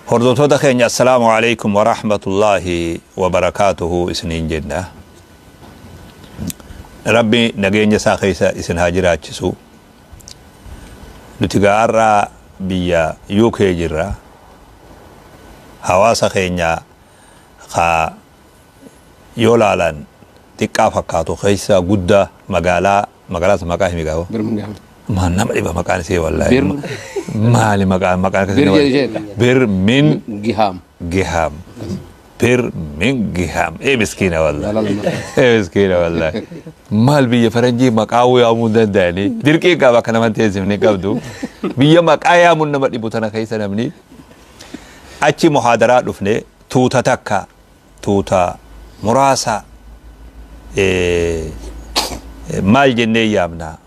Hordoftoota keenya, assalaamu alaikum wa rahmatullaahi wa barakaatuhu isiniin jenna. Rabbi nageenya isaa keessa isin haa jiraachisu. Nuti gaarraa biyya UK jirra. Hawaasa keenya ka yoo laalan xiqqaa fakkaatu keessa guddaa magaalaa maqaa himi gaafo. Birmingham. Maal nama dhiba maqaan isee wallaahi. Maali maqaan akkasii nama Bir Birmin Giham. Giham. Birmingham. Ee miskiina wallaahi. Ee miskiina wallaahi. Maal biyya faranjii maqaa yaamuu hin danda'anii. Dirqii qaba akka nama teessifni qabdu. Biyya maqaa yaamuun nama dhibu tana keessa namni. Achi muhaadaraa dhufne, tuuta takka, tuuta muraasa, maal jennee yaamna?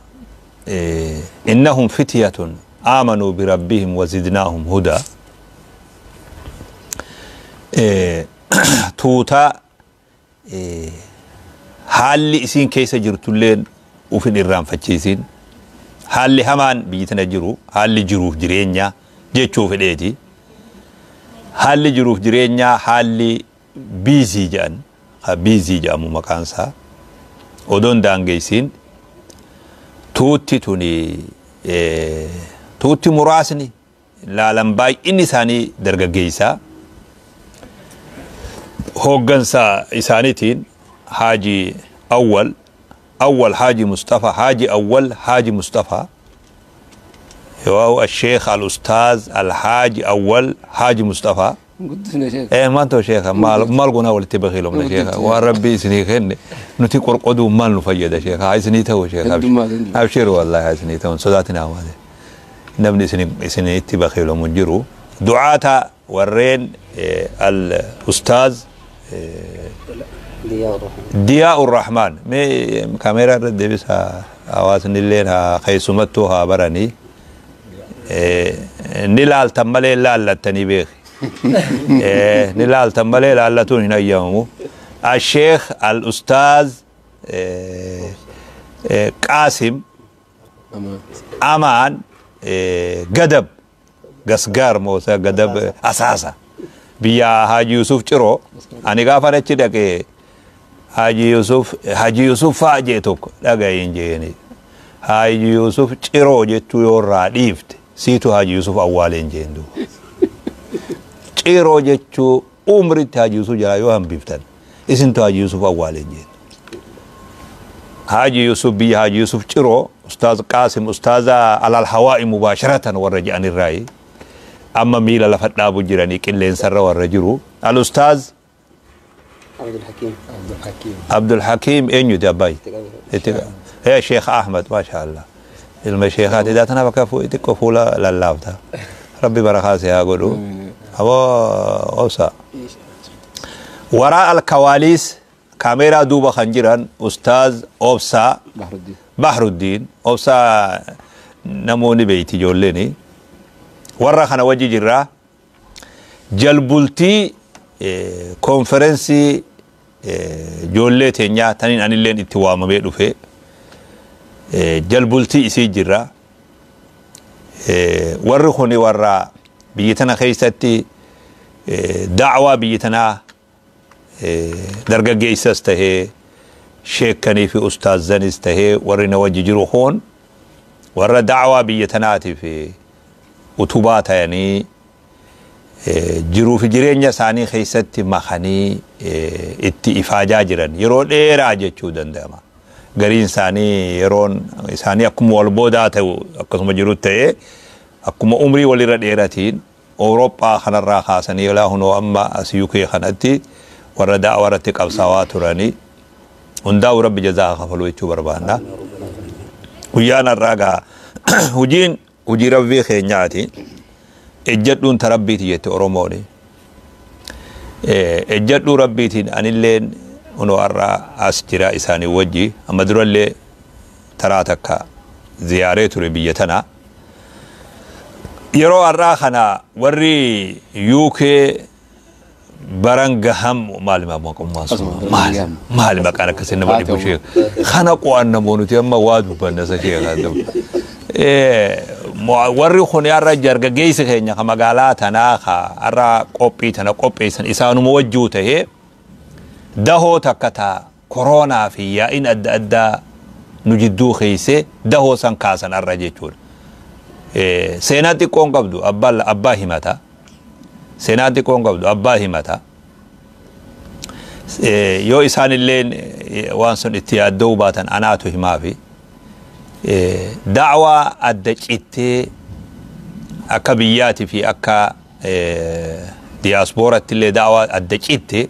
Innahum fityatun aamanuu birabbihim wazidnaahum hudaa. Tuuta haalli isiin keessa jirtulleen ufin irraanfachiisin, haalli hamaan biyyi tana jiru, haalli jiruuf jireenyaa jechuu fedheeti. Haalli jiruuf jireenyaa, haalli busy jedhan, busy jedhamu maqaan isaa odoon daangeessiin, tuutti tuni tuutti muraasni laalan baay'inni isaanii dargaggeessaa, hooggansa isaaniitiin Haaji Awwal, Awwal Haaji Mustafa, Haaji Awwal Haaji Mustafa, yoo Sheekh Al-Ustaaz Al-Haaji Awwal Haaji Mustafa. Guddisne sheekh. Maantoo sheekha, maal maal goonaa walitti bakiilomna sheekha? Waan rabbi isinii kenne nuti qorqoduu maal nu fayyada sheekha? Haa isinii ta'u sheekha. Heddummaa. Abshir wallahi, haa isinii ta'u, sodaatinaa malee. Namni isin itti bakiilomu hin jiru. Du'aata warreen al ustaaz Diyaa Urrahmaan, mee kaameeraa irra deebisa, hawaasni illee haa keessumattuu haa baranii. Ni laaltan malee laallattanii beeki. Ni laaltan malee laallatuun hin hayyamamu. Asheekh Al-Ustaaz Qaasim Amaan Gadab Gasgaar Moosa Gadab Asaasa biyya Haaji Yusuf Ciroo. Ani gaafa achi dhaqee Haaji Yusuf, Haaji Yusuf fa'a jee tokko dhaga'iin jeeni. Haaji Yusuf Ciroo jechuu yoo irraa dhiifte siitu Haaji Yusuf awwaaleen jeen duuba. Ciroo jechuu umritti Haaji Yusuf jalaa yoo hambiftan isintu Haaji Yusuf awwaaleen jeen. Haaji Yusuf, biyya Haaji Yusuf Ciroo, Ustaaz Qaasim, Ustaaza alal hawaa'i mubaasharatan warra jedhanirraayi. Amma miila lafa dhaabu jiranii qilleensarra warra jiru. Al Ustaaz Abdul Hakim. Abdul Hakim eenyuti abbaay? Ee Sheekh Ahmad, maasha Allah. Ilma sheekaati daa tanaaf akka xiqqoo fuula lallaafta. Rabbi barakaa si haa godhu. Aboo obsa. Waraa alkawaaliis, kaameeraa duuba kan jiran Ustaaz Obsaa Bahruddin. Bahruddin Obsaa namoonni beeyti ijoolleeni. Warra kana wajji jirraa. Jalbultii konferensii ijoollee teenyaa taniin anilleen itti waamamee dhufe. Jalbultii isii jirra. Warri kuni warra biyya tana keessatti da'waa biyya tanaa dargaggeessas tahee, sheekanii fi ustaazanis tahee, warri na wajji jiru kun warra da'waa biyya tanaatiif utubaa ta'anii jiruu fi jireenya isaanii keessatti makanii itti ifaajaa jiran yeroo dheeraa jechuu danda'ama. Gariin isaanii yeroon isaanii akkuma wal boodaa ta'u akkasuma jiru ta'ee, akkuma umrii walirra dheeratiin Awurooppaa kanarraa kaasanii ilaa hunoo amma as UK kanatti warra da'waa irratti qabsaawaa turanii hundaa'u rabbi jazaa kafaluu jechuu barbaanna. Guyyaan har'aa gaa hojiin hojii rabbii keenyaati. Ejjadhuun ta rabbiiti jette Oromooni. Ejjadhuu rabbiitiin anilleen hunoo har'aa as jira isaanii wajji. Amma durallee taraa takka ziyaaree ture biyya tana. Yeroo har'aa kana warri UK Barangaham maali maqummaan sun? Maali maali maqaan akkasii nama dhibu sheekh? Kana qo'anna moo nuti amma waa dubbanna isa sheekha? Warri kun har'a jargaggeessi keenya ka magaalaa tanaa ka har'a qophii tana qopheessan isaanuma wajjuu tahee dahoo takka ta koronaa fi yaa'in adda addaa nu jidduu keeyse dahoo san kaasan har'a jechuudha. Seenaa xiqqoon qabdu abbaa himata. Seenaa xiqqoon qabdu abbaa himata. Yoo isaan illeen waan sun itti yaadda'uu baatan anaatu himaafi. Da'waa adda cittee akka biyyaatii fi akka diyaaspooratti illee da'waa adda citte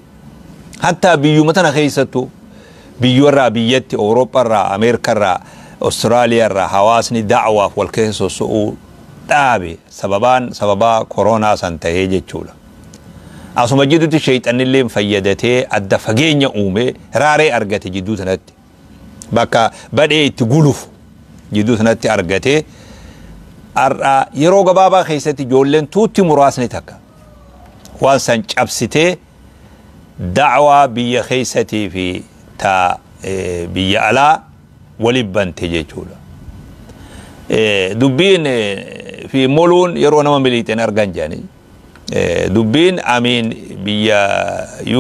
hattaa biyyuma tana keessattuu biyyarraa biyyatti Awurooppaarraa Ameerikarraa Awustiraaliyaarraa hawaasni da'waaf wal keessa sosso'uu dhaabe sababaan sababaa koronaa san tahee jechuudha. Asuma jidduutti sheexanillee fayyadatee adda fageenya uume raaree argate jidduu sanatti bakka badhee itti gulufu jidduu sanatti argatee har'a yeroo gabaabaa keessatti ijoolleen tuutti muraasni takka waan san cabsitee da'waa biyya keessatii fi ta biyya alaa waliin bante jechuudha. Dubbiin fi moluun yeroo nama miliixeen argan jedhanii dubbiin amiin biyya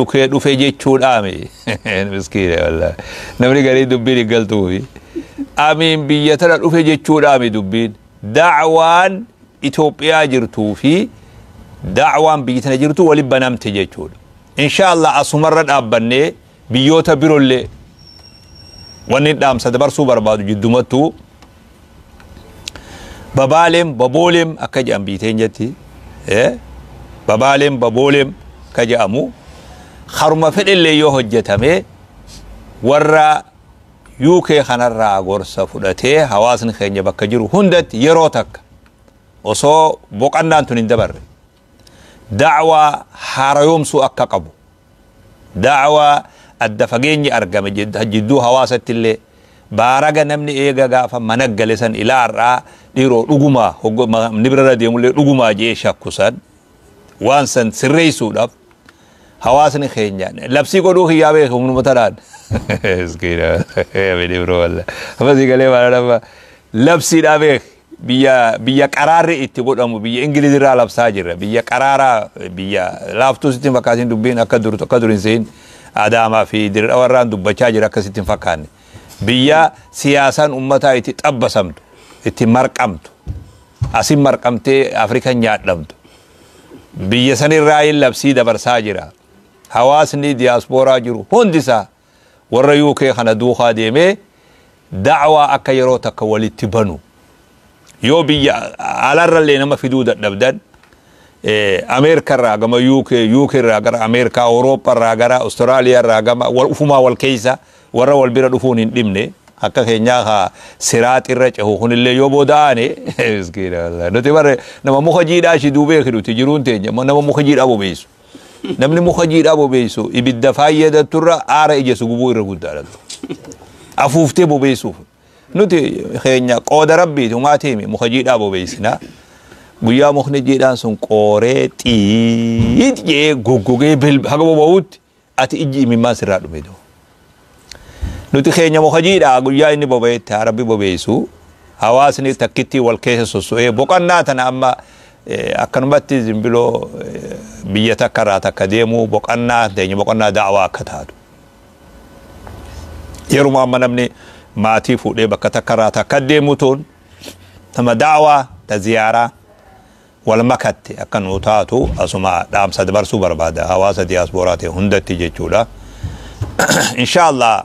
UK dhufe jechuudhaami miskiine wallahi namni garii dubbiin hin galtuufi amiin biyya tana dhufe jechuudhaami dubbiin da'waan Itoophiyaa jirtuu fi da'waan biyya tana jirtu waliin banamte jechuudha. Insha Allah asumarra dhaabbannee biyyoota biroollee wanni dhaamsa dabarsuu barbaadu jiddumattuu babaaleem babooleem akka jedhan biiteen jetti babaaleem babooleem akka jedhamu haruma fedhellee yoo hojjetame warra UK kanarraa gorsa fudhatee hawaasni keenya bakka jiru hundatti yeroo takka osoo boqannaan tun hin dabarre da'waa haarayoomsuu akka qabu da'waa adda fageenyi argame jidduu hawaasatti illee baaraga namni eega gaafa mana gale san ilaa har'aa dhiiroo dhugumaa ni birarra deemullee dhugumaa jee shakku san waan san sirreessuudhaaf hawaasni keenya labsii godhuu kiyyaa beeku humnuma tanaan. Labsiidhaa beek biyya qaraarri itti godhamu biyya Ingilizirraa labsaa jirra biyya qaraaraa biyya laaftuu sitti hin fakkaatin dubbiin akka dur akka dur hin sehin Adaamaa fi Dirredhawarraan dubbachaa jira akka sitti hin fakkaanne biyya siyaasaan ummataa itti xabbasamtu itti marqamtu asin marqamtee Afrikan nyaadhamtu biyya sanirraa hin labsii dabarsaa jira hawaasni diyaaspooraa jiru hundisaa warra UK kana duukaa deemee da'waa akka yeroo takka walitti banu yoo biyya alarrallee nama fiduu dadhabdan Ameerikarraa gama UK UK irraa gara Ameerikaa Awurooppaarraa gara Awustiraaliyaarraa gama ufumaa wal keessa warra wal bira dhufuun hin dhibne akka keenyaa haa siraax irra cehu kunillee yoo booda'ane miskiina wallahi nuti barre nama muka jiidhaa shiduu beeki nuti jiruun teenya nama muka jiidhaa bobeessu namni muka jiidhaa bobeessu ibidda fayyadaturra aara ija gubuu irra guddaadha afuuftee bobeessuuf nuti keenya qooda rabbiiti humaatiimi muka jiidhaa bobeessina guyyaa mukni jiidhaan sun qooree xiit jee goggogee haga boba'utti ati ijji imimmaan sirraa dhume doo. Nuti keenya muka jiidhaa guyyaa inni boba'etti haa rabbi bobeessu hawaasni takkitti wal keessa sosso'ee boqonnaa tana amma akkanumatti zimbiloo biyya takka irraa takka deemuu boqonnaa teenya boqonnaa da'waa akka taatu. Yeruma amma namni maatii fuudhee bakka takka irraa takka deemu tun nama da'waa ta ziyaaraa wal makatte akka nuu taatu asuma dhaamsa dabarsuu barbaada hawaasa diyaaspooraa ta'e hundatti jechuudha. Insha Allah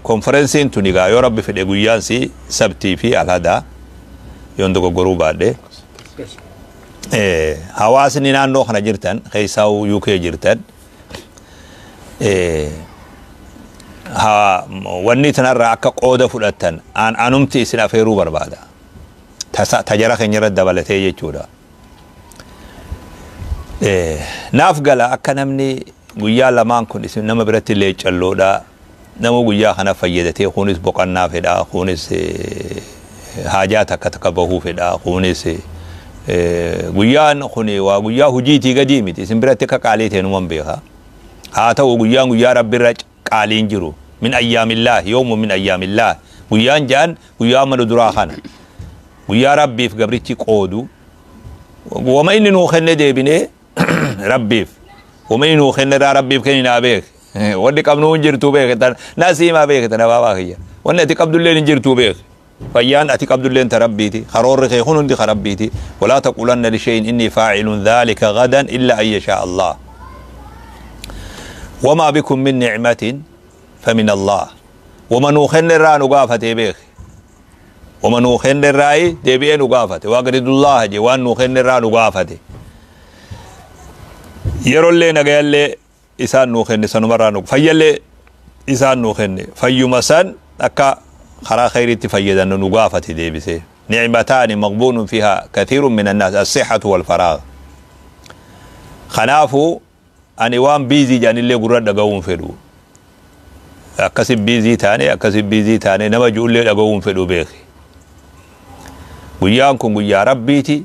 konferensiin tun egaa yoo rabbi fedhe guyyaansi sabtii fi alhadaa yoon dogoggoruu baadhe hawaasni naannoo kana jirtan keessaa UK jirtan wanni tanarraa akka qooda fudhattan anumti isin afeeruu barbaada. Tajara keenya irra dabalatee jechuudha. Naaf gala akka namni guyyaa lamaan kun isin nama biratti leeccalloodha. Nama guyyaa kana fayyadatee kunis boqonnaa fedha kunis haajaa takka takka bahuu fedha kunis guyyaan kun waa guyyaa hojiitii gadii miti isin biratti akka qaalii ta'e numan beeka. Haa ta'u guyyaan guyyaa rabbi irra qaaliin jiru min ayyaamillah yoomu min ayyaamillah guyyaan jaan guyyaa mana duraa kana. Guyyaa Rabbiif gabrichi qoodu. Wama inni nuu kenne deebinee Rabbiif. Wama inni nuu kenne irraa Rabbiif kenninaa beek. Wanni qabnu hin jirtuu beek. Nasiimaa beek tana baabaa kiyya. Wanni ati qabdulleen hin jirtuu beek. Fayyaan ati qabdulleen ta Rabbiiti. Karoorri kee kun hundi ka Rabbiiti. Walaa taqulanna lishayin inni faacilun dhaalika gadan illa an yashaa Allah. Wamaa bikum min nicmatin famin Allah. Wama nuu kenne irraa nu gaafatee beek. Wama nuu kenne irraayi deebi'ee nu gaafate. Waaqridullaha je waan nuu kenne irraa nu gaafate. Yerollee nagayallee isaan nuu kenne, sanumarraa nu fayyallee isaan nuu kenne, fayyuma san akka karaa khayriitti fayyadannu nu gaafate deebisee. Nicmataani maqbuunun fiihaa kathiirun min annaas assihhatu wal faraag. Kanaafuu ani waan biizii jedhanillee gurra dhaga'uu hin fedhu. Akkasi biizii taane, akkasi biizii taane nama ji'ullee dhaga'uu hin fedhu beeki. Guyyaan kun guyyaa Rabbiiti.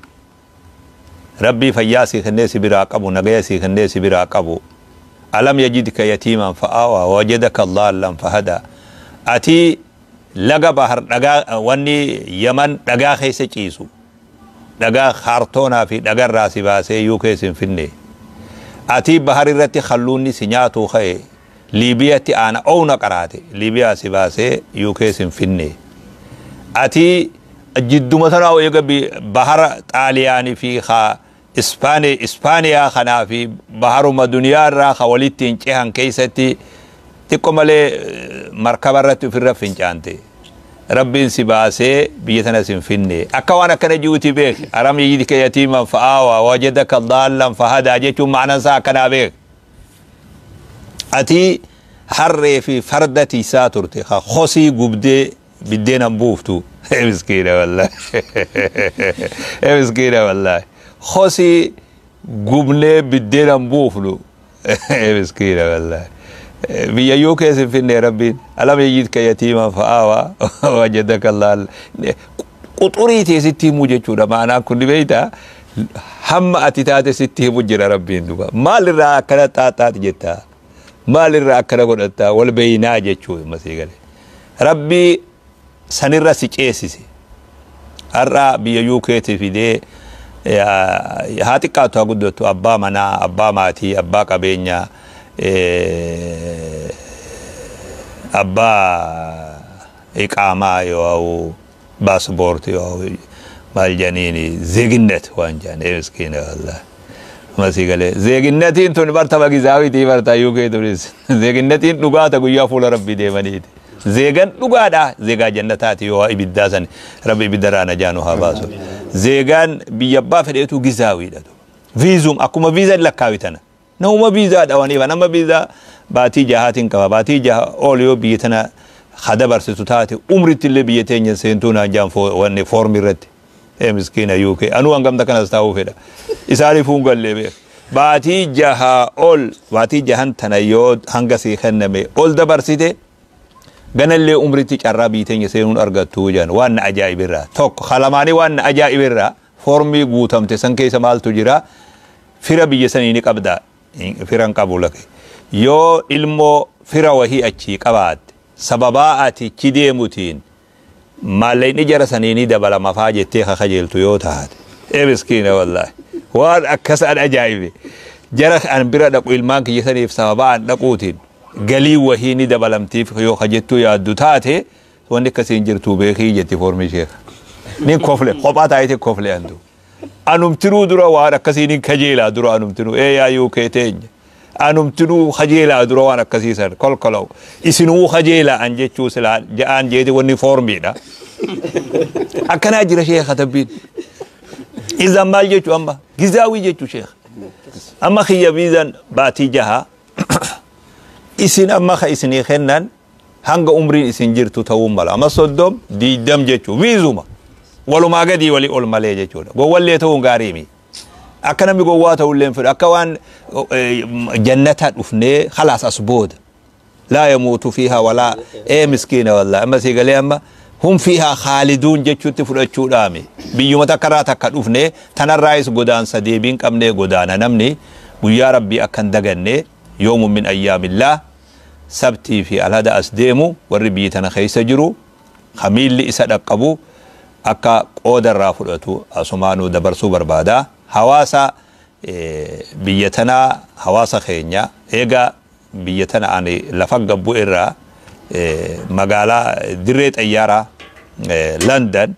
Rabbii fayyaa sii kennee si biraa qabu, nagaya sii kennee si biraa qabu. Alam yajidka yatiiman fa'aawaa wajadaka daallan fahadaa. Ati laga bahar dhagaa wanni Yaman dhagaa keessa ciisu, dhagaa kaartoonaa fi dhagarraa si baasee UK si hin finne. Ati bahar irratti kalluunni si nyaatuu ka'e, Liibiyatti aana oowna qaraate, Liibiyaa si baasee UK si hin finne. Ati jidduma tanaa eega bahara Xaaliyaanii fi ka Ispaaniyaa kanaa fi baharuma duniyaa irraa ka walitti hin cehan keessatti xiqqo malee markaba irratti ofirra fincaante. Rabbiin si baasee biyya tana si hin finne. Akka waan akkana ji'uti beek. Alam yajidka yatiiman fa'aawaa wajadaka daallan fahadaa jechuun ma'anaan isaa akkanaa beek. Ati harree fi farda tiisaa turte ka kosii gubdee biddeena buuftu. Miskiina wallaahi. Miskiina wallaahi. Kosii gubnee biddeena buufnu. Miskiina wallaahi. Biyya yoo keessa hin finne Rabbiin. Alam yajidka yatiiman fa'aawaa wajadaka daallan. Quxurii tee sitti himuu jechuudha. Ma'anaan kun ni beektaa? Hamma ati taate sitti himu jira Rabbiin duba. Maalirraa akkana xaaxaati jettaa? Maalirraa akkana godhattaa? Wal beeynaa jechuu masii galee. Rabbii sanirra si ceesise. Har'a biyya UK'tti fidee haa xiqqaatu haa guddattu abbaa manaa, abbaa maatii, abbaa qabeenyaa, abbaa iqaamaa yoo baaspoortii yoo maal jedhaniini ዜግነት waan jedhan, miskiina wallaahi. Masii galee ዜግነtiin tun bartama gizaawitii barta UK tunis ዜግነtiin dhugaata guyyaa fuula Rabbii deemaniiti. Zeegan dhugaadha, zeegaa jannataati yoo ibiddaa san Rabbi ibiddarraa najaa nu haa baasu. Zeegaan biyya abbaa fedheetu gizaawiidha. Visum akkuma viizaan lakkaawitana. Namuma viizaa dhawaniif nama viizaa baatii 6tiin qaba, baatii 6 ol yoo biyya tana hadabarsitu taate umritti illee biyya teenya seentuu naan jaan wanni foormi irratti. Miskiina UK, anuu hangamta kanas taa'uu fedha. Isaaniif hun gallee beek. Baatii 6 ol, baatii 6n tana yoo hanga sii kenname ol dabarsite ganallee umritti carraa biyya teenya seenuun argattu jedhan. Waan na ajaa'ibirraa. Tokko kalamaanii waan na ajaa'ibirraa foormii guutamte san keessa maaltu jira? Fira biyya sanii ni qabda. Firan qabu lake. Yoo ilmoo fira wahii achii qabaatte sababaa ati ichi deemutiin maallaqni jara sanii ni dabalama faa jettee kajeeltu yoo taate. Miskiina wallaahi. Waan akkas an ajaa'ibe. Jara an bira dhaqu ilmaan kiyya saniif sababaa an dhaquutiin galii wahii ni dabalamtiif yoo kajettuu yaaddu taate wanni akkasii hin jirtu beekii jetti foormii sheeka. Nin kofle kophaa taa'eeti kofle antu. Anumtinuu dura waan akkasii nin kajeelaa dura anumtinuu ee yaa UK teenya. Anumtinuu kajeelaa dura waan akkasii san kolkolaw. Isinuu kajeelaa an jechuu silaa ja'aan jeeti wanni foormiidha. Akkanaa jira sheeka tabbiin. Izan maal jechuu amma gizaawii jechuu sheeka. Amma kiyya viizaan baatii 6 isin amma ka isinii kennan hanga umriin isin jirtu ta'uu mala. Amma 30 20 jechuu viizuma. Walumaa gadii walii ol malee jechuudha. Gowwallee ta'uun gaarii mi. Akka namni gowwaa ta'ullee hin fedhu. Akka waan jannata dhufnee khalaas as booda. Laa yamuutu fiihaa walaa miskiina wallaahi. Amma sii galee amma hum fiihaa khaaliduun jechuutti fudhachuudhaami. Biyyuma takkarraa takka dhufnee tanarraayis godaansa deebiin qabnee godaana namni guyyaa Rabbii akka hin daganne yoomun min ayyaamillah sabtii fi alhada as deemu warri biyya tana keessa jiru ka miilli isa dhaqqabu Akka qooda irraa fudhatu asumaanuu dabarsuu barbaada. Hawaasa biyya tanaa, hawaasa keenya, eega biyya tana ani lafa gabbu irraa magaalaa dirree xayyaaraa London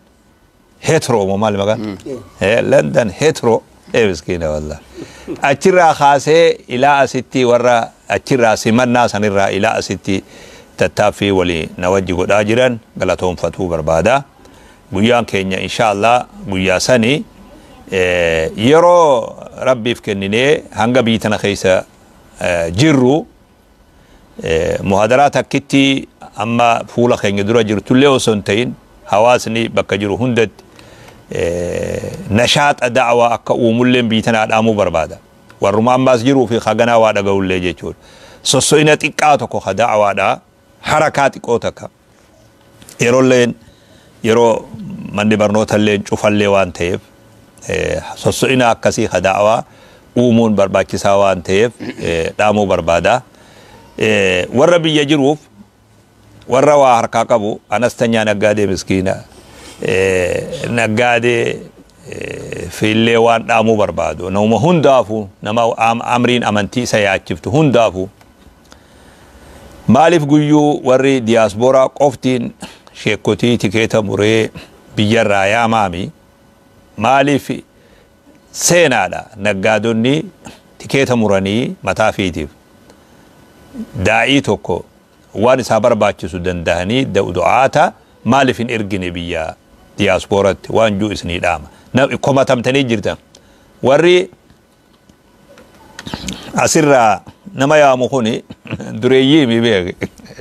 Heathrow moo maali maqaan? London Heathrow, miskiina wallah. Achirraa kaasee ilaa asitti, warra achirraa simannaa sanirraa ilaa asitti tattaaffii walii na wajji godhaa jiran galatoonfatuu barbaada. Guyyaan keenya insha Allah guyyaa sani yeroo Rabbiif kenninee hanga biyya tana keessa jirru muhadaraa takkitti amma fuula keenya dura jirtullee osoo hin ta'in, hawaasni bakka jiru hundatti nashaaxa da'awaa akka uumulleen biyya tanaa dhaamuu barbaada. Warruma ammaas jiruu fi haganaa waa dhaga'ullee jechuudha. Sosso'ina xiqqaa tokko ka da'awaadhaa, harakaa xiqqoo takka. Yeroolleen yeroo manni barnoota illee cufallee waan ta'eef, sosso'ina akkasii ka da'awaa uumuun barbaachisaa waan ta'eef dhaamuu barbaada. Warra biyya jiruuf, warra waa harkaa qabu, አነስተኛ naggaadee, miskiina naggaadee fiillee waan dhaamuu barbaadu, nama hundaafuu, nama amriin amantii isa yaachiftu hundaafuu, maaliif guyyuu warri diyaasporaa qoftiin sheekotii tikeeta muree biyyarraa yaamaami? Maaliif seenaadha naggaadonni tikeeta muranii mataa fiitiif daa'ii tokko waan isaa barbaachisu dandahanii du'aata maaliif hin ergine biyya diyaaspooratti waan juu isinii dhaama? Komatamtanii jirtan. Warri asirraa nama yaamu kuni dureeyyii mi beek,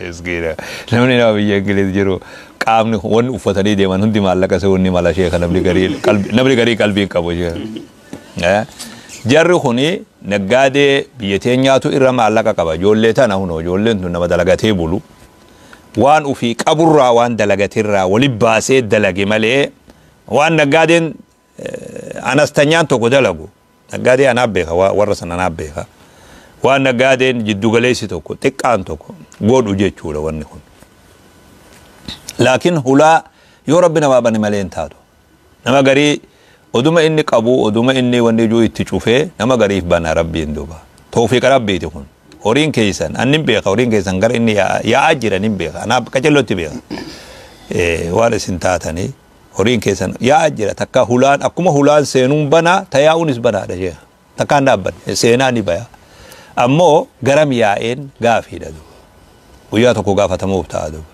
miskiina. Namni nama biyya Ingiliz jiru qaamni wanni uffatanii deeman hundi maallaqa isa wanni mala sheeka. Namni garii qalbii hin qabu sheeka. Jarri kuni naggaadee biyya teenyaatu irra maallaqa qaba. Ijoollee tana hunoo, ijoolleen tun nama dalagatee bulu, waan ufii qaburraa, waan dalagatirraa wali baasee dalage malee, waan naggaadeen anastanyaan tokko dalagu, naggaadee anaaf beeka, warra sana anaaf beeka, waan naggaadeen jiddugaleessi tokko xiqqaan tokko godhu jechuudha wanni kun. Laakiin hulaa yoo Rabbi namaa bane malee hin taatu. Nama garii oduma inni qabu, oduma inni wanni ijuu itti cufee, nama gariif bana Rabbiin duuba. Tawfiiqa Rabbiiti kun. Horiin keessan annin beeka, horiin keessan gara inni yaa'aa jiran hin beeka, anaaf qacellotti beeka. Waan isin taatanii horiin keessan yaa'aa jira. Takka hulaan akkuma hulaan seenuun banaa tayaa'uunis banaadha jecha. Takkaan dhaabbanne seenaa ni baya. Ammoo garam yaa'een gaafiidha duuba. Guyyaa tokko gaafatamuuf ta'a duuba.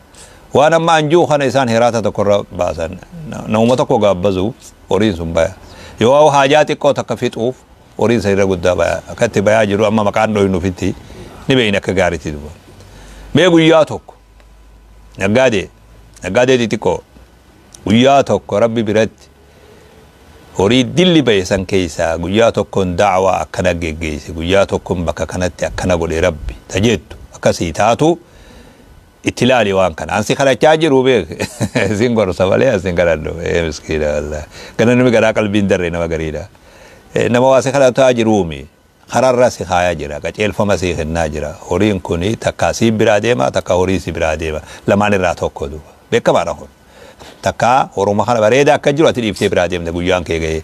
Waan amma anjuu kana isaan hiraata tokkorra baasan, namuma tokko gaabbazuuf horiin sun baya. Yoo haajaa xiqqoo takka fixuuf horiin isa irra guddaa baya. Akka itti bayaa jiru amma maqaan dhoynuufitti ni beeyna akka gaariitti duuba. Mee guyyaa tokko naggaadee xixiqqoo guyyaa tokko Rabbi biratti horii dilli baye san keessaa guyyaa tokkoon da'waa akkana geggeesse, guyyaa tokkoon bakka kanatti akkana godhe Rabbi tajeettu akkasii taatu itti ilaali waan kana. Ansi kadhachaa jiru beek, isin gorsa malee asin kadhadhu. Miskiina wallah, gana namni garaa qalbiin darre nama gariidha. Nama waa si kadhataa jiruumi kararra si kaayaa jira, qaceelfama si kennaa jira. Horiin kuni takkaa si biraa deema, takkaa horii si biraa deema, lamaan irraa tokko duuba. Beekamaadha kun. Takkaa horuma kana bareeda akka jiru ati dhiiftee biraa deemte guyyaan kee ga'ee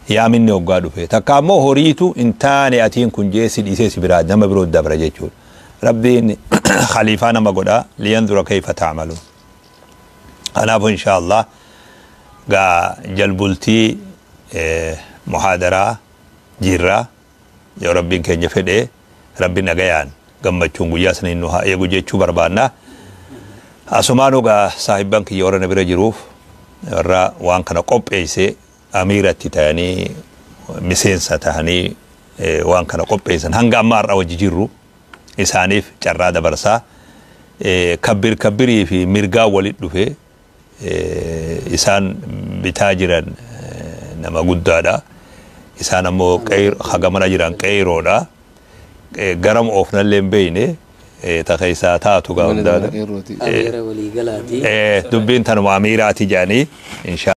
yaaminni hoggaa dhufe, takka ammoo horiitu hin taane atiin kun jee si dhiisee si biraa nama biroo dabra jechuudha. Rabbiin khaliifaa nama godha, لينظر كيف تعملون. Kanaafuu insha Allah gaa jalbultii muhaadaraa jirra. Yoo Rabbiin keenya fedhe, Rabbi nagayaan gammachuun guyyaa saniin nu haa eegu jechuu barbaanna. Asumaanuu gaa saahibban kiyya warra na bira jiruuf, warra waan kana qopheesse, amiiratti ta'anii, miseensa ta'anii waan kana qopheessan, hanga ammaa har'a wajji jirru, isaaniif carraa dabarsaa. Kabbir kabbirii fi mirgaa walit dhufe isaan bitaa jiran nama guddaadha. Isaan ammoo hagamana jiran qeeroodha. Garam oofnallee hin beeyne ta keessaa taatu gaa hundaadha. Amiira waliigalaati. Dubbiin tanuma amiiraati jedhanii insha